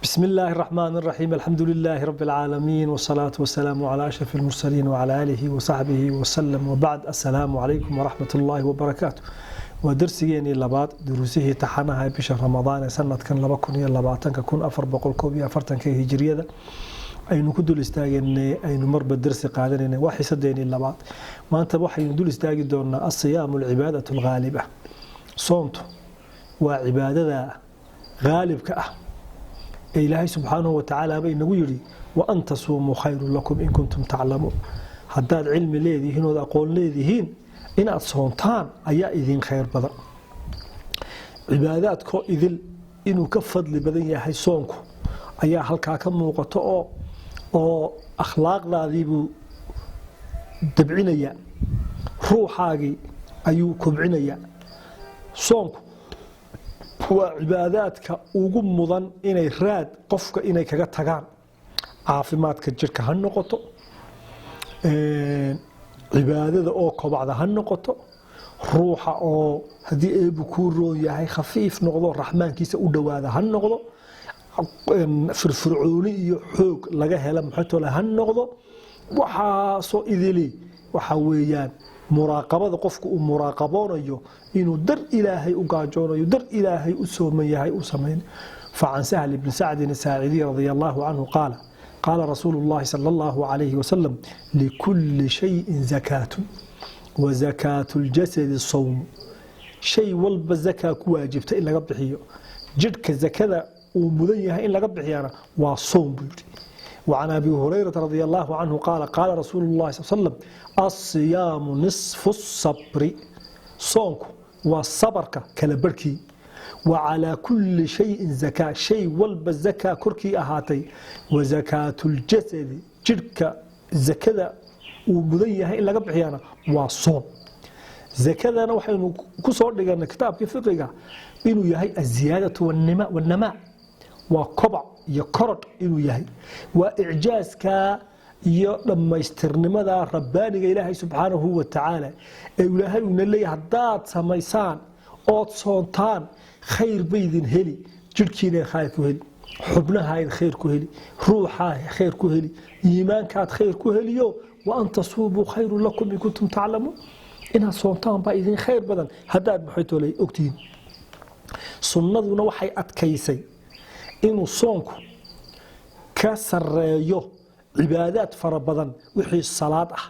بسم الله الرحمن الرحيم، الحمد لله رب العالمين، والصلاة والسلام على أشرف المرسلين وعلى آله وصحبه وسلم، وبعد، السلام عليكم ورحمة الله وبركاته. Waa darsigeenii labaad duruusihii taxanaha ee bisha Ramadaan ee sanadkan 2020-ka, 1441-ka hijiriyada, aynu ku dul istaaganay, aynu marba darsi qaadanayna. Waa xisadeenii labaad. Maanta waxaynu dul istaagi doonaa الصيام العبادة الغالبة. Soontu waa cibaadada haalibka ah ee Ilaahay subxaanahu watacaala ba inagu yidhi: وأن تصوموا خير لكم إن كنتم تعلمون. Haddaad cilmi leedihiin ood aqoon leedihiin, inaad soontaan ayaa idin khayr badan. Cibaadaadkoo idil inuu ka fadli badan yahay soonku ayaa halkaa ka muuqato, oo akhlaaqdaadiibuu dabcinayaa, ruuxaagii ayuu kobcinayaa. Soonku waa cibaadaadka ugu mudan inay raad qofka inay kaga tagaan, caafimaadka jirka ha noqoto, cibaadada oo kobacda ha noqoto, ruuxa oo haddii Eebu kuu roon yahay khafiif noqdo, Raxmaankiisa u dhowaada ha noqdo, firfircooni iyo xoog laga hela maxaytole ha noqdo. Waxaasoo idili waxaa weeyaan muraaqabada qofku uu muraaqaboonayo, inuu dar Ilaahay u gaajoonayo, dar Ilaahay u sooman yahay u samayn. فعن سهل بن سعد الساعدي رضي الله عنه قال: قال رسول الله صلى الله عليه وسلم: لكل شيء زكاة وزكاة الجسد الصوم. Shay walba zakaa ku waajibta in laga bixiyo, jidhka zakada uu mudan yahay in laga bixiyana waa soom, buu yidhi. وعن أبي هريرة رضي الله عنه قال: قال رسول الله صلى الله عليه وسلم: الصيام نصف الصبر. Soonku waa sabarka kala barhkii. وعلى كل شيء زكاة. Shay walba zakaa korkii ahaatay. وزكاة الجسد, jidhka zakada uu mudan yahay in laga bixiyana waa soom. Zakadana waxaynu ku soo dhiganay kitaabkii fiqiga inuu yahay الزيادة والنماء, waa kobac iyo korodh inuu yahay, waa icjaaska iyo dhammaystirnimada rabbaaniga Ilaahay subxaanahu wa tacaala ee Ilaahay uuna leeyahay: haddaad samaysaan ood soontaan, khayr baydin heli, jidhkiina khayr ku heli, xubnahayd khayr ku heli, ruuxaa khayr ku heli, iimaankaad khayr ku heliyo. وأن تصوموا خير لكم إن كنتم تعلمون. Inaad soontaan baa idin khayr badan haddaad maxaytoolay ogtihiin. Sunnaduna waxay adkaysay inuu soonku ka sareeyo cibaadaad fara badan. Wixii salaad ah,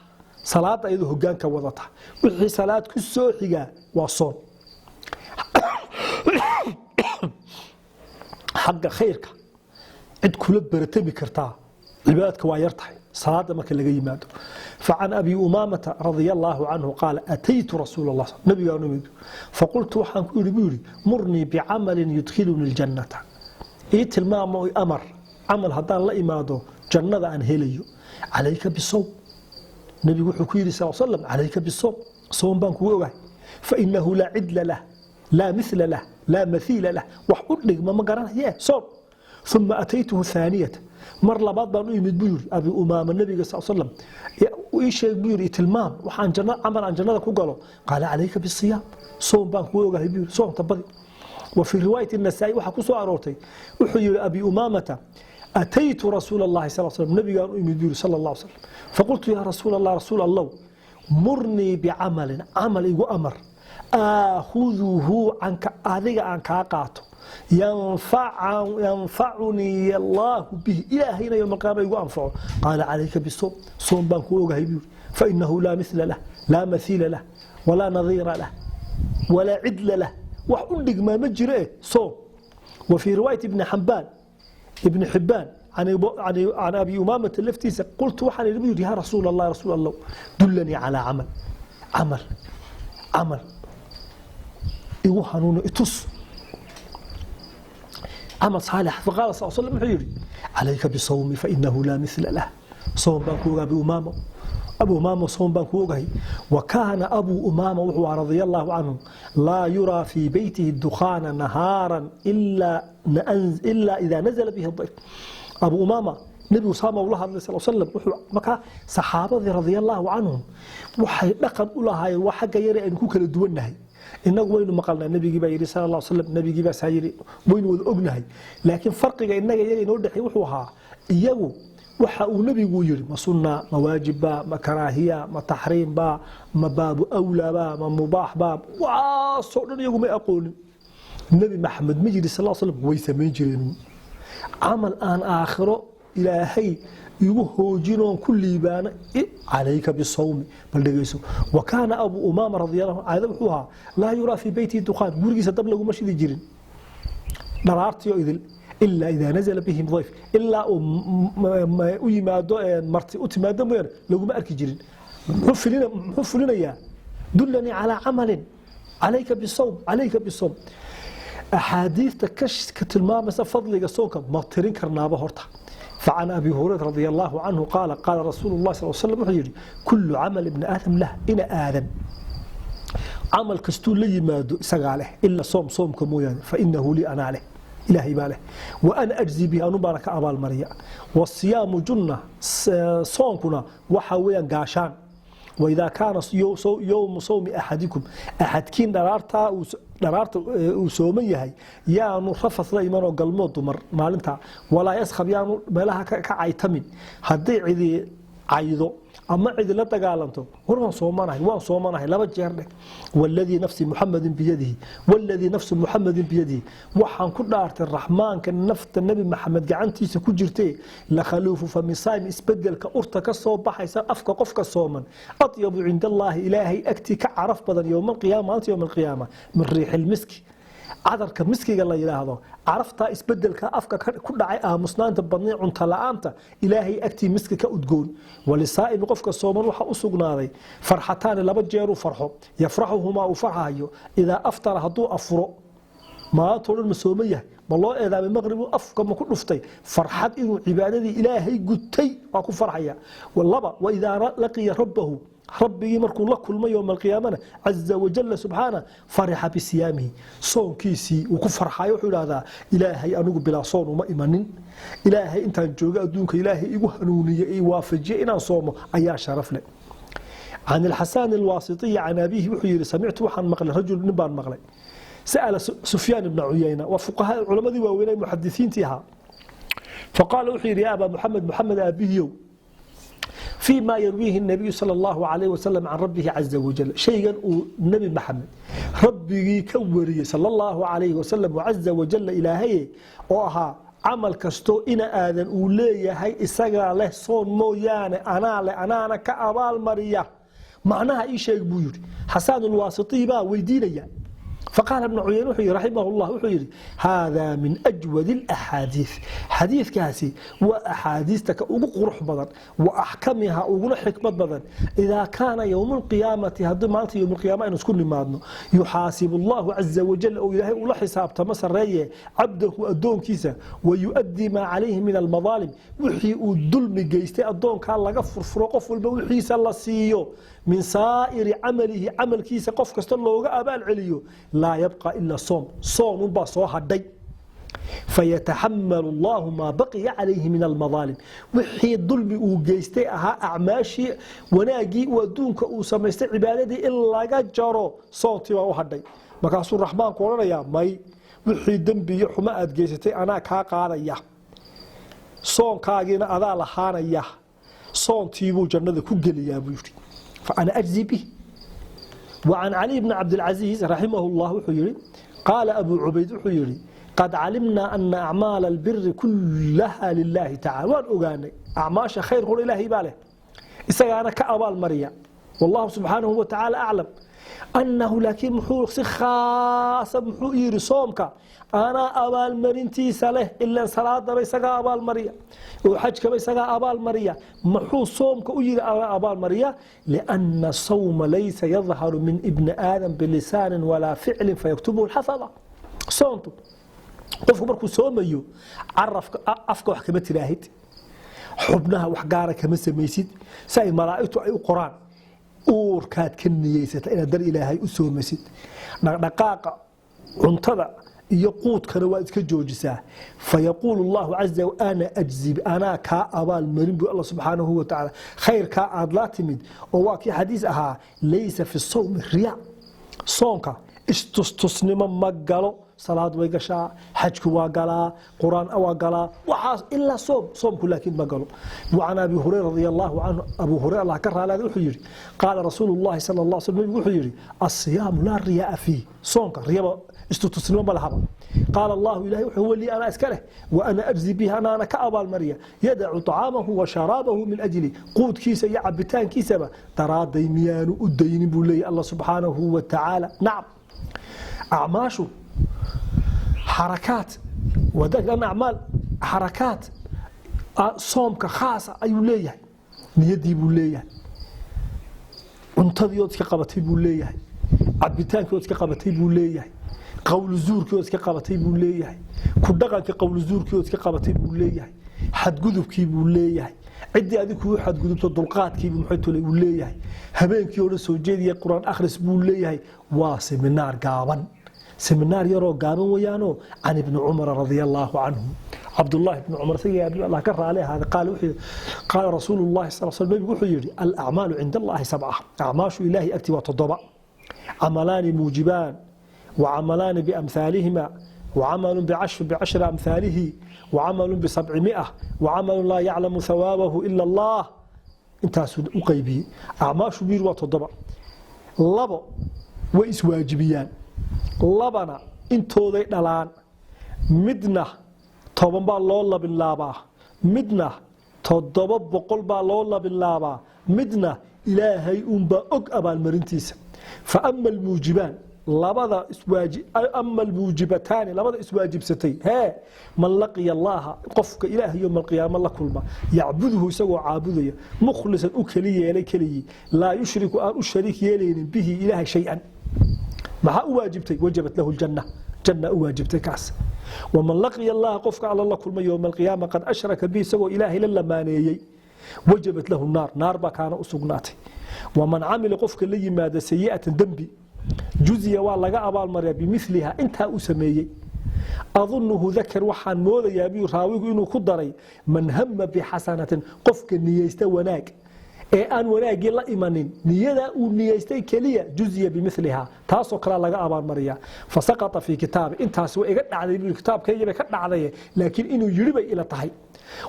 salaadda iyadoo hogaanka wadata, wixii salaad ku soo xigaa waa soon. Xagga khayrka cid kula baratami kartaa cibaadadka waa yar tahay, salaada marka laga yimaado. فعن أبي أمامة رضي الله عنه قال: أتيت رسول الله, nabigaan imid. فقلت, waxaan ku yidhi, buu yidhi: مرني بعمل يدخلني الجنة. Ii tilmaamo, amar camal haddaan la imaado jannada aan helayo. عليك بالصوم, nabigu wuxuu ku yidhi sal slam: عليك بالصوم, soom baan kugu ogahay. فإنه لا عدل له، لا مثل له، لا مثيل له. Wax u dhigma ma garanaye, soom. ثم أتيته ثانية, mar labaad baan u imid, buu yidhi Abi Umaama nabiga sal slam. Ii sheeg, buu yidhi, tilmaam waxaan janna camal aan jannada ku galo. قال: عليك بالصيام, soom baan kugu ogahay, buu yidhi, soomta badi. وفي رواية النسائي waxaa ku soo aroortay, wuxuu yidhi Abi Umaamata: أتيت رسول الله صلى الله عليه وسلم, nabigaan u imid, buu yidhi, صلى الله عليه وسلم. فقلت: يا رسول الله, rasuul Allow, مرني بعمل, camal igu amar, آخذه عنك, adiga aan kaa qaato, ينفعني الله به, Ilaahayna yowma alqiyaama igu anfaco. قال: عليك بالصوم, soom baan kuu ogahay, buu yidhi. فإنه لا مثل له، لا مثيل له، ولا نظير له، ولا عدل له. Wax u dhigmaa ma jiro eh soom. وفي رواية ابن حبان ابن حبان عن أبي أمامة laftiisa: قلت, waxaan idhi, buu yidhi: يا رسول الله, rasuul Allah, دلني على عمل, camal igu hanuuno, itus camal saalix. فقال صلى الله عليه وسلم, wuxuu yidhi: عليك بالصوم فإنه لا مثل له. Soom baan ku ogaa, Abi Umaamo, Abu Umaama, soom baan ku ogahay. وكان أبو أمامة, wuxuu ahaa رضي الله عنه, لا يرى في بيته دخان نهارا إلا إذا نزل به الضيف. Abu Umaama nebigu saama ula hadlay sal slam. Wuxuu markaa saxaabadii رضي الله عنهم waxay dhaqan u lahaayeen, waa xagga yare aynu ku kala duwannahay. Inagu waynu maqalnaa, nabigii baa yidhi sala Allah slam, nabigii baa saa yidhi, waynu wada ognahay. Laakiin farqiga innaga iyaga inoo dhexey wuxuu ahaa, iyagu waxa uu nebigu yidhi ma sunna, ma waajibba, ma karaahiya, ma taxriimba, ma baabu awlaaba, ma mubaaxba, waxaasoo dhan iyagu may aqoonin. Nebi Maxamed ma yidhi sal slam, way samayn jireen. Camal aan aakhiro Ilaahay igu hoojinoon ku liibaano, calayka bisawmi. Bal dhegeyso, wa kaana Abu Umaama radi allahu anhu, caado wuxuu ahaa laa yuraa fii beyti dukhaan, gurigiisa dab laguma shidi jirin dharaartiyo idil, ilaa idaa nazala bihim dayf, ilaa uu u yimaado marti u timaado mooyaane laguma arki jirin. Muxuu fulinayaa? Dullanii calaa camalin, calayka bisawm, calayka bisawm. Axaadiista ka tilmaamaysa fadliga soonka ma tirin karnaaba horta. فعن أبي هريرة رضي الله عنه قال: قال رسول الله صلى الله عليه وسلم، wuxuu yidhi: كل عمل ابن آدم له، ina aadan camal kastuu la yimaado isagaa leh، إلا الصوم، soomka mooyaane، فإنه لي، anaa leh, Ilaahay baa leh، وأنا أجزي به، anun baana ka abaalmariya. والصيام جنة، soonkuna waxa weeyaan gaashaan. وإذا كان يوم صوم أحدكم، axadkiin dharaarta uu sooman yahay, yaanu rafas la imanoo galmood dumar maalinta, ولا يصخب، yaanu meelaha ka caytamin. Hadday cidi caydo ama cidi la dagaalanto, war waan soomanahay, waan soomanahay, laba jeer dheh. والذي نفس محمد بيده، والذي نفس محمد بيده، waxaan ku dhaartay Raxmaanka nafta Nebi Maxamed gacantiisa ku jirtee، لخلوف فم الصائم، isbedelka urta ka soo baxaysa afka qofka sooman، أطيب عند الله، Ilaahay agtii ka caraf badan، يوم القيامة، maalinta yowma alqiyaama، من ريح المسك، cadarka miskiga la yidhaahdo. Caraftaa isbedelka afka ku dhacay, aamusnaanta badnay, cunto la-aanta, Ilaahay agtii miski ka udgoon. وللصائم، qofka sooman waxa u sugnaaday، فرحتان، laba jeeruu farxo، يفرحهما، uu farxayo، إذا أفطر، hadduu afuro. Maantoo dhan ma sooman yahay, ma loo eedaamay maqribu, afka ma ku dhuftay, farxad inuu cibaadadii Ilaahay gutay waa ku farxaya. Laba, وإذا لقي ربه، rabbigii markuu la kulmay yowma alqiyaamana، عز وجل سبحانه، فرح بصيامه، soonkiisii uu ku farxayo. Wuxuu idhahdaa: Ilaahay, anigu bilaa soon uma imanin. Ilaahay intaan jooga adduunka Ilaahay igu hanuuniyey, i waafajiyey inaan soomo ayaa sharaf leh. عن الحسان الواسطي عن أبيه، wuxuu yidhi: سمعت، waxaan maqlay، رجل، nin baan maqlay، سأل سفيان بن عيينة، waa fuqahaa, culamadii waaweynay, muxadisiintii ahaa. فقال، wuxuu yidhi: يا أبا محمد، Maxamed aabihiyow، فيما يرويه النبي صلى الله عليه وسلم عن ربه عز وجل، shaygan uu Nebi Maxamed rabbigii ka wariyey sala allahu calayhi wasalam, عز وجل, Ilaahaye, oo ahaa camal kastoo ina aadan uu leeyahay isagaa leh, soon mooyaane, anaa leh, anaana ka abaalmariya, macnaha ii sheeg buu yidhi. Xasaan Ulwaasitiy baa weydiinaya. فقال ابن عيينة، wuxuu yidhi رحمه الله, wuxuu yidhi: هذا من أجود الأحاديث، xadiidkaasi waa axaadiista ka ugu qurux badan، وأحكمها، uguna xikmad badan. إذا كان يوم القيامة، haddii maalinta yowm alqiyaama aynu isku nimaadno، يحاسب الله عز وجل, oo Ilaahay ula xisaabtamo sarreeye, عبده, addoonkiisa، ويؤدي ما عليه من المظالم, wixii uu dulmi geystay addoonkaa laga furfuro, qof walba wixiisa la siiyo, من سائر عمله, camalkiisa qof kasta looga abaal celiyo، لا يبقى إلا الصوم, soon unbaa soo hadhay. فيتحمل الله ما بقي عليه من المظالم, wixii dulmi uu geystay ahaa, acmaashii wanaagii uu adduunka uu samaystay, cibaadadii in laga jaro, soontii baa u hadhay. Markaasuu Raxmaanku odhanayaa: may, wixii dembi iyo xumo aad geysatay anaa kaa qaadaya, soonkaagiina adaa lahaanaya. Soontiibuu jannada ku geliyaa buu yidhi. فأنا أجزي به. وعن علي بن عبد العزيز رحمه الله, wuxuu yidhi: قال أبو عبيد, wuxuu yidhi: قد علمنا أن أعمال البر كلها لله تعالى, waan ogaanay acmaasha khayr hor Ilaahay baa leh, isagaana ka abaal mariya. والله سبحانه وتعالى أعلم أنه, laakiin muxuu si khaasa muxuu yidhi soomka anaa abaalmarintiisa leh? Ilaan salaadaba isagaa abaalmariya oo xajkaba isagaa abaalmariya, muxuu soomka u yidhi anaa abaalmariya? لأن الصوم ليس يظهر من ابن آدم بلسان ولا فعل فيكتبه الحفظة. Soontu qofku markuu soomayo carafka afka wax kama tiraahid, xubnaha wax gaara kama samaysid si ay malaa'igtu ay u qoraan. Uurkaad ka niyeysata inaad dar Ilaahay u soomaysid. Dhaqdhaqaaqa cuntada iyo quudkana waad iska joojisaa. فيقول الله عز أنا أجزي, anaa kaa abaal marin buu Alla subxaanahu watacaala, khayrkaa aad la timid. Oo waa kii xadiis ahaa: ليس في الصوم رياء. Soonka Istustusnimo ma galo. Salaad way gashaa, xajku waa galaa, qur-aan waa galaa, waxaas ilaa soom. Soomku laakiin ma galo. وعن أبي هريرة رضي الله عنه، أبو هريرة الله ka raalaada, wuxuu yidhi: قال رسول الله صلى الله عليه وسلم، nabigu wuxuu yidhi: الصيام لا رياء فيه. Soonka riyaba, istustusnimo ma lahaba. قال الله، ilahay wuxuu: هو لي، anaa iska leh، وأنا أجزي به، anaana ka abaalmariya. يدع طعامه وشرابه من أجلي. Quudkiisa iyo cabitaankiisaba daraaday miyaanu u daynin, buu leeyahy Allah subxaanahu wa tacaala. Nacam, acmaashu xarakaat وذلك لأن أعمال xarakaat. Soomka khaasa ayuu leeyahay, niyaddii buu leeyahay, cuntadii ood iska qabatay buu leeyahay, cabitaankii ood iska qabatay buu leeyahay, qowlu zuurkii ood iska qabatay buu leeyahay, ku dhaqanka qowlu zuurkii ood iska qabatay buu leeyahay, xadgudubkii buu leeyahay, ciddii adig kuu xadgudubto dulqaadkiibu maxay tole uu leeyahay, habeenkii oo dhan soo jeediya qur-aan akhris buu leeyahay. Waa seminaar gaaban, seminaar yaroo gaaban weeyaanoo. عن ابن عمر رضي الله عنه، cabdullaahi ibni cumar isaga Allah ka raali ahaaday, qaal wuxuu yidhi: قال رسول الله صلى الله عليه وسلم، nabigu wuxuu yidhi: الأعمال عند الله سبعة. Acmaashu ilaahay agti waa toddoba: عملان موجبان، وعملان بأمثالهما، وعمل بعشر أمثاله، وعمل ب700، وعمل لا يعلم ثوابه إلا الله. Intaasuu u qaybiyey. Acmaashu miir waa toddoba: labo way iswaajibiyaan, labana intooday dhalaan, midna 10 baa loo labinlaabaa, midna 700 baa loo labinlaabaa, midna ilaahay unbaa og abaalmarintiisa. فأما الموجبان، labada أما الموجبتان، labada iswaajibsatay hee: من لقي الله، qofka ilaahay yowma alqiyaama la kulma، يعبده، isagoo caabudaya، مخلصا، u keli yeelay keligii، لا يشرك، aan u shariik yeelaynin، به، ilaahay، شيئا. Maxaa u waajibtay? وجبت له الجنة، janna u waajibtay kaas. ومن لقي الله، qofka alla la kulma yowma alqiyaama، قد أشرك به، isagoo ilaahay la lamaaneeyey، وجبت له النار، naar baa kaana u sugnaatay. ومن عمل، qofka la yimaada، سيئة، dembi، جوزي، waa laga abaalmariyaa، بمثلها، intaa uu sameeyey. أظنه ذكر، waxaan moodayaa buu raawigu inuu ku daray: من هم بحسنة، qofka niyeysta wanaag ee aan wanaaggii la imanin, niyadaa uu niyeystay keliya، جوزي بمثلها، taasoo kalea laga abaalmariyaa. فسقط في كتابي، intaasi way iga dhacday buu, kitaabkaygii bay ka dhacday, laakiin inuu yidhi bay ila tahay.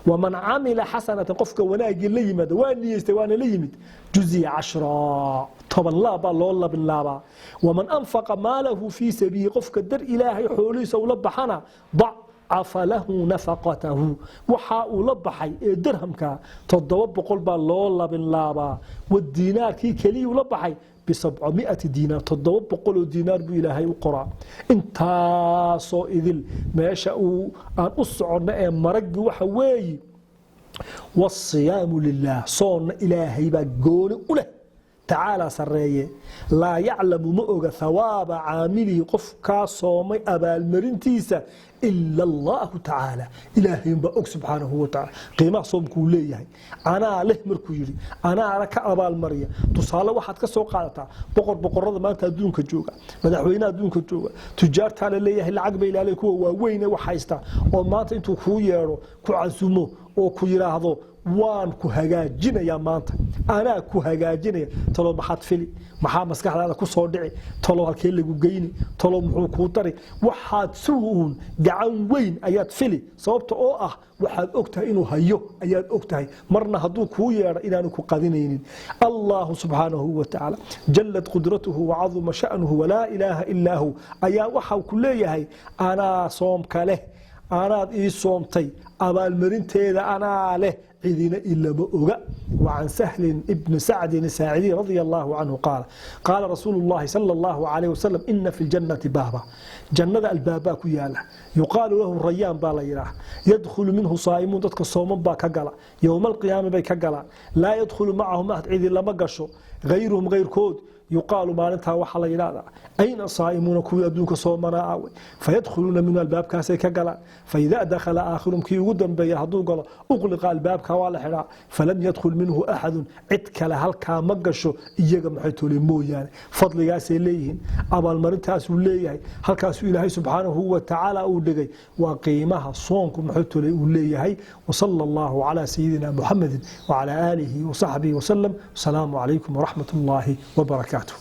ومن عمل حسنة، qofka wanaaggii la yimaada, waa niyeystay waana la yimid، جوزي عشرا، 10 laab baa loo labinlaabaa. ومن أنفق ماله في سبيلي، qofka dar ilaahay xoolihiisa ula baxana، ضعف له نفقته، waxa uu la baxay ee dirhamka 700 baa loo labinlaabaa. Wadiinaarkii keliya ula baxay ب700 دينار، 700 oo diinaar buu ilaahay u qoraa. Intaasoo idil meesha uu aan u soconno ee maraggi waxa weeyi: والصيام لله، soonna ilaahay baa gooni u leh، tacaalaa, sarreeye. لا يعلم، ma oga، ثواب عامله، qofkaa soomay abaalmarintiisa، إلا الله تعالى، ilaahay unbaa og subxaanahu wa tacala. Qiimaha soomkuu leeyahay, anaa leh markuu yidhi, anaana ka abaalmariya. Tusaale waxaad ka soo qaadataa boqor boqorada maanta adduunka jooga, madaxweyne adduunka jooga, tujaartaa la leeyahay lacag bay ilaalay, kuwa waaweyne wax haysta, oo maanta intuu kuu yeedho, ku casumo oo ku yidhaahdo: "Waan ku hagaajinayaa maanta, anaa ku hagaajinaya." Talo maxaad fili? Maxaa maskaxdaada ku soo dhici? Talo halkee lagu geyni? Talo muxuu kuu dari? Waxaad sugi uun gacan weyn ayaad fili, sababta oo ah waxaad og tahay inuu hayo, ayaad og tahay marna hadduu kuu yeedho inaanu ku qadinaynin. الله سبحانه وتعالى، جلت قدرته وعظم شأنه ولا إله إلا هو، ayaa waxau ku leeyahay: anaa soomka leh, anaad ii soomtay, abaalmarinteeda anaa leh, cidina ilama oga. وعن سهل بن سعد الساعدي رضي الله عنه قال: قال رسول الله صلى الله عليه وسلم: إن في الجنة بابا، jannada albaabaa ku yaala، يقال له الريان baa la yidhaah. يدخل منه الصائمون، dadka sooman baa ka gala، يوم القيامة bay ka galaan. لا يدخل معهم أحد، cidi lama gasho، غيرهم، غayrkood. يقال، maalintaa waxaa la yidhahdaa: أين الصائمون؟ Kuwii adduunka soomanaa aaway? فيدخلون منه، albaabkaasay ka galaan. فإذا دخل آخرهم، kii ugu dambeeya hadduu galo، أغلق، albaabka waa la xidhaa. فلم يدخل منه أحد، cid kale halkaa ma gasho iyaga maxay tole mooyaane. Fadligaasay leeyihiin, abaalmarintaasuu leeyahay, halkaasuu ilaahay subxaanahu wa tacaala uu dhigay. Waa qiimaha soonku maxay tole uu leeyahay. وصلى الله على سيدنا محمد وعلى آله وصحبه وسلم. السلام عليكم ورحمة الله وبركاته.